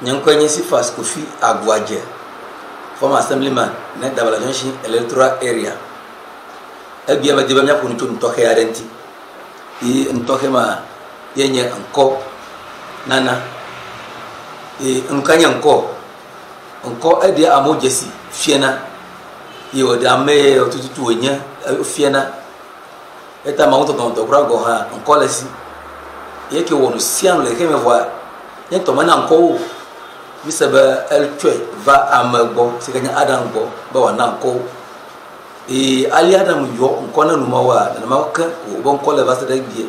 Nye ŋkɔe nye Cephas Kofi Aguadze, former assemblyman ne Dabala Junction Electoral Area. Egbea medi be míaƒo nu tso nu tɔxɛ aɖe ŋuti. Ye nu tɔxɛ ma ye nye ŋkɔ nana. Ye nu ka nye ŋkɔ? Ŋkɔ eɖea amewo dzesi fiana ye wòɖe ame ye tututu wònye fiana. Eta Mawu ŋutɔŋutɔ kura gɔ̃ hã ŋkɔ le esi. Ye ke wɔ nu sia nu le xexea me vɔa, ye ŋutɔ mena ŋkɔ wo o. Mise be etsɔe va ame gbɔ si ke nye Adam gbɔ be wòana ŋkɔ wo. Eye ale Adam yɔ ŋkɔ na nu mawoa, nenema ke wobe ŋkɔ le va se ɖe egbea.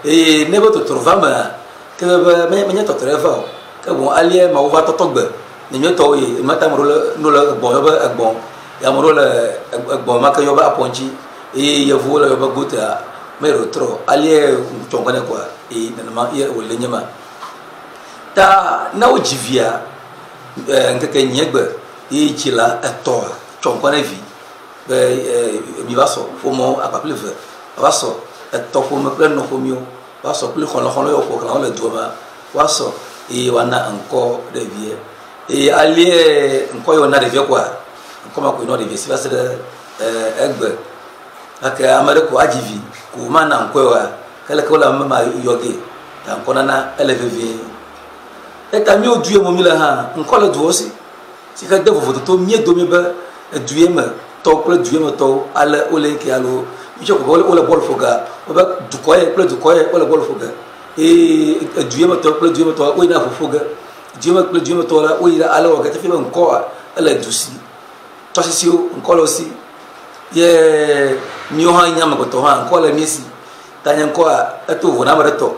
Eye ne be tɔtrɔ va emea, ke be menye tɔtrɔe va o, ke boŋ alia Mawu va tɔtɔ gbe ne mía tɔwo ye. Ema ta ame ɖewo le ne wole egbɔ̃ yɔ be egbɔ̃ ye ame ɖewo le egbɔ̃ ma ke yɔ be apɔŋtsi eye yevuwo le yɔ be gotea me ɖewo trɔ o. Alia tsɔ ŋkɔ nɛ koa eye nenema ye wòle nye ma. Ta ne wodzi via ŋkeke enyia gbe ye dzila etɔ̃a tsɔ ŋkɔ ne vi be miva sɔ ƒomewo akpa kple eve va sɔ etɔ ƒome kple nɔ ƒomewo va sɔ kple xɔlɔxɔlɔ yiwo ƒoxlã wo le dua mea woasɔ eye woana ŋkɔ ɖevia. Eye alie ŋkɔ yi wona ɖevia koa ŋkɔ ma koe nɔ ɖevia si va se ɖe egbe. Gake ame ɖe ko adzi vi ko mana ŋkɔe oa ke leke wole ame ma yɔ gee? Ta ŋkɔnana ele vevie. Eta míwo du ye me míle hã ŋkɔ le duawo si si ke de vovototo mía dome be edu ye me tɔwo kple du ye me tɔwo ale wole ŋkɛ alo mítsɔ ko be wole bɔl ƒo gea wobe dukɔ ye kple dukɔ ye wole bɔl ƒo ge eye edu ye me tɔwo kple du ye me tɔwo woyina ʋu ƒo ge. Du ye me kple du ye me tɔwo la woyina ale wɔ ge hafi be ŋkɔa ele du si. Tɔsisiwo ŋkɔ le wo si ye míwo hã nye amegbetɔ hã ŋkɔ le mía si. Ta nye ŋkɔa eto vovo na ame ɖe tɔ.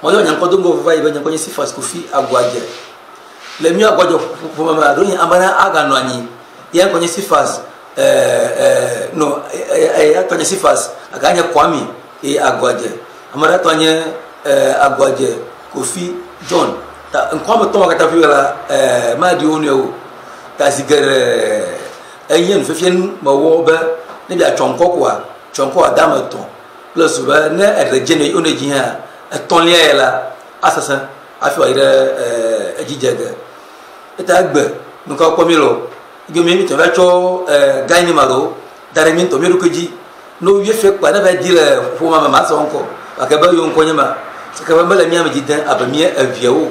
Meyɔ nye ŋkɔ do ŋgɔ va yi be nye ŋkɔ nye Cephas Kofi Aguadze. Le mía Aguadze ƒome mea, ɖewohĩ ame aɖe aganɔ anyi ye ŋkɔ nye Cephas no eya tɔ nye Cephas gake nye Kwame ye Aguadze. Ame aɖe tɔ nye Aguadze Kofi John. Ta ŋkɔ ame tɔ̃ ma katã ƒe la maɖi wo nɔewo o. Ta zi geɖe enye nufiafia mewɔ be ne miatsɔ ŋkɔ koa, tsɔ ŋkɔ wòade ame etɔ̃ kple su be ne eɖe dze ne wo nɔe dzi hã etɔ̃lia ya la asesẽ hafi wòayi ɖe edzi dze ge. Eta egbe nu ka kpɔm míele o. Egbe mi ŋutɔ va tsɔ gã nyi ma ɖewo da ɖe mi ŋutɔ mía ɖokui dzi. Ne woyɔ fia kpɔa ne va di le ƒomea me masɔ ŋkɔ gake be yewo ŋkɔ nye ma. Ke be mele mía me dzi dem abe mía eviawo o.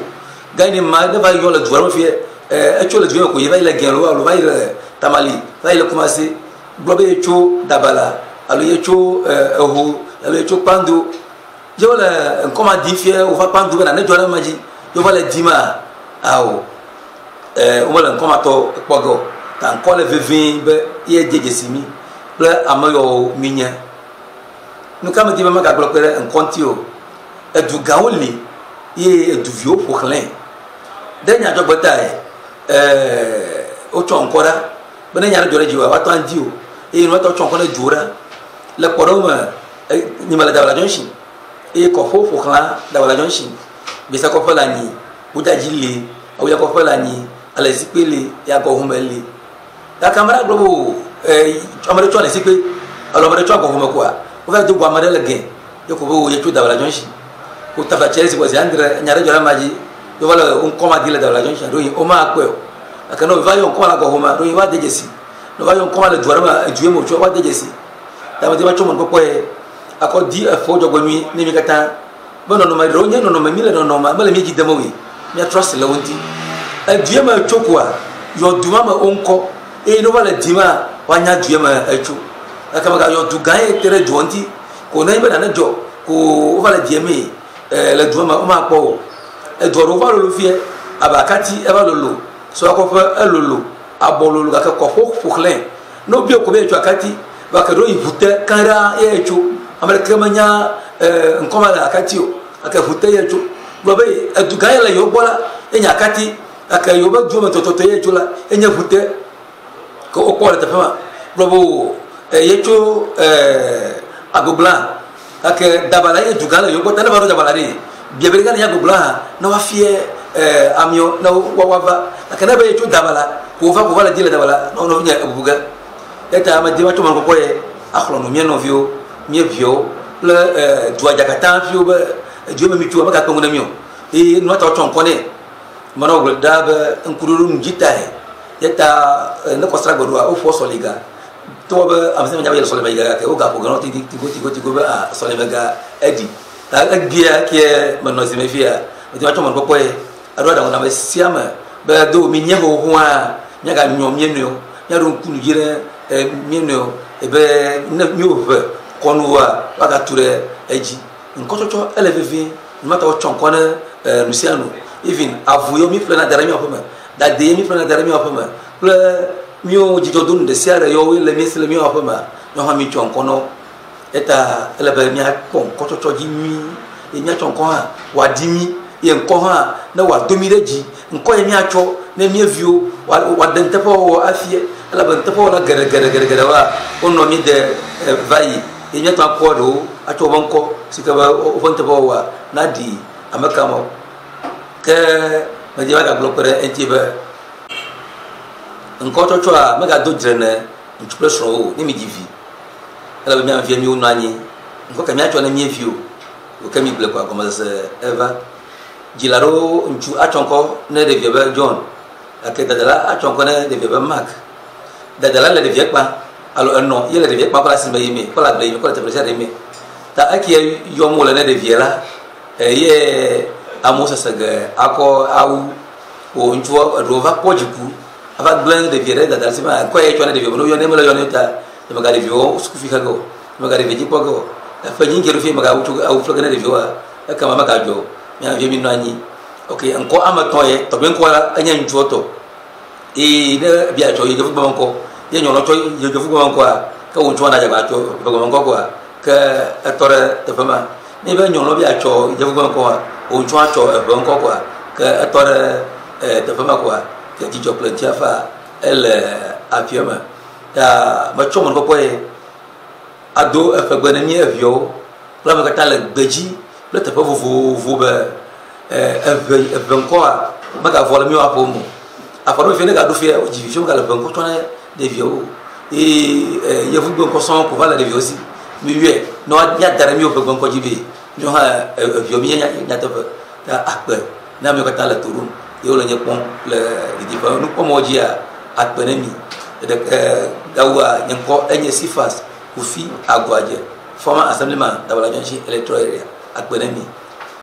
Gã nyi ma ne va yɔ le dua me fia etso le dua me ko ye va yi le gɛn alo alo va yi le Tamale va yi le Kumasi gblɔ be yetso Dabala alo yetso Eho alo yetso Kpando. Ye wole ŋkɔ ma dim fia wova Kpando be nane dzɔ ɖe ema dzi ye wova le dim ao womele ŋkɔ ma tɔ kpɔ ge o. Ta ŋkɔ le vevie be ye de dzesi mí kple ame yiwo mínye. Nu ka medi be megagblɔ kpe ɖe ŋkɔ ŋuti o. Edugãwo li ye eduviwo ƒo xlãe. Ɖe nyadzɔgbe tae wotsɔ ŋkɔ ɖa be ne nya ɖe dzɔ ɖe dziwòa woate ŋu adi o eye ne woate ŋu atsɔ ŋkɔ ne duwo ɖa. Le kpɔɖeŋu me, nye mele Dabala Junction eye kɔƒewo ƒo xlã Dabala Junction. Gbesakɔƒe le anyi, Wodadzi li, Awuyakɔƒe le anyi, Alezikpe li, Yagɔhume li. Gake ame ɖe agblɔ be o ame ɖe tsɔ alezikpe alo ame ɖe tsɔ agɔhume koa, wova do go ame ɖe le gɛ ye ko be o yetso Dabala Junction. Ko taflatse zi gbɔ zi adre nya ɖe dzɔ ɖe amea dzi ye wova le ŋkɔ ma di le Dabala Junction ɖewohĩ womakpɔe o. Gake ne wova yɔ ŋkɔ ma le agɔhume ɖewohĩ woade dzesi. Ne wova yɔ ŋkɔ ma le du aɖe me edu ye me wòtso woade dzesi. Ta medi be matsɔ mɔnukpɔkpɔ ye akɔ di eƒe dzɔgbenyui ne mi katã be nɔnɔme ɖewo nye nɔnɔme mi le nɔnɔme mele mi dzi dem o ye miatrɔ asi le wo ŋuti. Edu ye me tso koa yɔ du ma me wo ŋkɔ eye ne wova le dima woanya du ye me etso. Gake megayɔ du gã ye te ɖe dua ŋuti ko ne be nane dzɔ ko wova le die mee le dua me womakpɔ o. Edua ɖewo va lolo fie abe akati eva lolo, sɔakɔƒe elolo, abɔ lolo gake kɔƒewo ƒo xlãe. Ne wobia ko be yetso akati, va ke ɖo yi ʋu te kã ɖaa ye yetso. Ame ɖeke menya ŋkɔ ma le akati o gake ʋu te ye tso. Gblɔ be edu gã ye le yewo gbɔ la ye nye akati gake yewo be duwo me tɔtɔtɔ ye tso la ye nye ʋu te. Ke wokpɔ le teƒe ma gblɔ be o yetso Agogbla gake Dabala ye du gã le yewo gbɔ ta ne va ɖo Dabala ɖe bia be ɖeka ne nye Agogbla hã ne woafia amewo ne woava gake ne be yetso Dabala ko wova ko va le di le Dabala ne nɔvinye ebubu ge. Eya ta medi matsɔ mɔnukpɔkpɔ ye axlɔ̃ nu mía nɔviwo, mía viwo kple dua dza katã viwo be edu ye me mitsoa megakpe ŋu ne mí o. Eye nua ta wotsɔ ŋkɔ nɛ. Menɔ gblɔ ɖaa be ŋkuɖoɖo nu dzi tae. Eya ta ne kɔsiɖagbe ɖoa, woƒoa sɔliga. Togbɔ be ame sia ame nya be yele sɔleme yi gake wogaƒo ga na wo tigotigotigo be a sɔleme ga eɖi. Ta egbea kee menɔ zi me fia, mete ŋu atsɔ mɔnukpɔkpɔe aɖo aɖaŋu na ame sia ame be do míenye xoxoa, míaganyɔ mía nɔewo, míaɖo ŋku nu dzi ɖe mía nɔewo be ne míwoʋe kɔnuwoa, woagatu ɖe edzi. Ŋkɔtsɔtsɔ ele vevie, nyemate ŋu atsɔ ŋkɔ ne nu sia nu. Even avu yewo míƒlena da ɖe míaƒe me, dade ye míƒlena da ɖe míaƒe me kple míwo dzidzɔdonu ɖe sia ɖe yewo le mía si le míaƒe mea, míawo hã mítsɔ ŋkɔ na wo. Eta ele be míakpɔ ŋkɔtsɔtsɔ dzi nyuie ye míatsɔ ŋkɔ hã wòaɖi mí ye ŋkɔ hã ne wòado mí ɖe dzi. Ŋkɔ ye míatsɔ ne mía viwo wòaɖe nuteƒewɔwɔ afia elabe nuteƒewɔla geɖegeɖegeɖewoa wonɔ mí de va yi ye míate ŋu akpɔ ɖewo atsɔ woƒe ŋkɔ si ke be woƒe nuteƒewɔwɔa naɖi ame ka mawo. Ke medi be magagblɔ kpe ɖe eŋuti be ŋkɔtsɔtsɔa megado dzre ne ŋutsu kple srɔ̃wo o ne midzi vi. Ele be mía via míwo nɔ anyi. Ŋkɔ ke míatsɔ ne mía viwo o ke migblɔe kɔa gɔmesese eva. Dzila ɖewo ŋutsu atsɔ ŋkɔ ne ɖevia be John gake dadala atsɔ ŋkɔ ne ɖevia be Mark. Dadala le ɖevia kpa alo enɔ ye le ɖevia kpa kɔ le asime yimee, kɔ le agble yimee, kɔ le teƒe ɖe sia ɖe yimee. Ta ekie yɔm wole ne ɖevia la eye amewo sese ge akɔ awu o ŋutsua eɖewo va kpɔ dziku ava gblẽ ɖevia ɖe dada si be ŋkɔ ye tsɔ ne ɖevia be ne woyɔ ne mele yɔ ne ta mega ɖeviwo sukuvi xe ge o mega ɖevi dzi kpɔ ge o eƒe nyi dze ɖo fi mega awu tso awu ƒle ge ne ɖeviwoa ekema mega dzɔ o mía vi mi nɔ anyi ok ŋkɔ ame tɔn ye tɔgbe ŋkɔ la enye ŋutsua tɔ eye ne bia tsɔ yevu gbeme ŋkɔ ye nyɔnua tsɔ yevu gbeme ŋkɔa ke wo ŋutsua nadze agbagba tsɔ gbeme ŋkɔ koa ke etɔ ɖe teƒe ma ne be nyɔnua bia tsɔ yevu gbeme ŋkɔa wo ŋutsua tsɔ eve ŋkɔ koa ke etɔ ɖe teƒe ma koa ke dzidzɔ kple ŋutifafa ele aƒea me. Ta metsɔ mɔnukpɔkpɔe ado eƒe gbe ne mí eviawo kple ame katã le gbedzi kple teƒe vovovo be eʋe eʋe ŋkɔa megavɔ le míawo aƒewo me o. Aƒe ɖewo fia ne gaɖo fia wodzi vi fia wogale ʋe ŋkɔ tsɔ ne ɖeviawo o. Eye yevugbe ŋkɔ sɔŋ ko va le ɖeviawo si. Míyɔe ne míada ɖe míawo ʋegbe ŋkɔ dzi be míawo hã eviawo míenye nyateƒe. Ta akpe ne amewo katã le to ɖom ye wole nye kpɔm le didiƒe nukpɔmɔ dzia akpe ne mi. Ɖeke gawua nye ŋkɔ enye Cephas Kofi Aguadze, former assemblyman Dabala Junction electoral area. Akpe ne mi.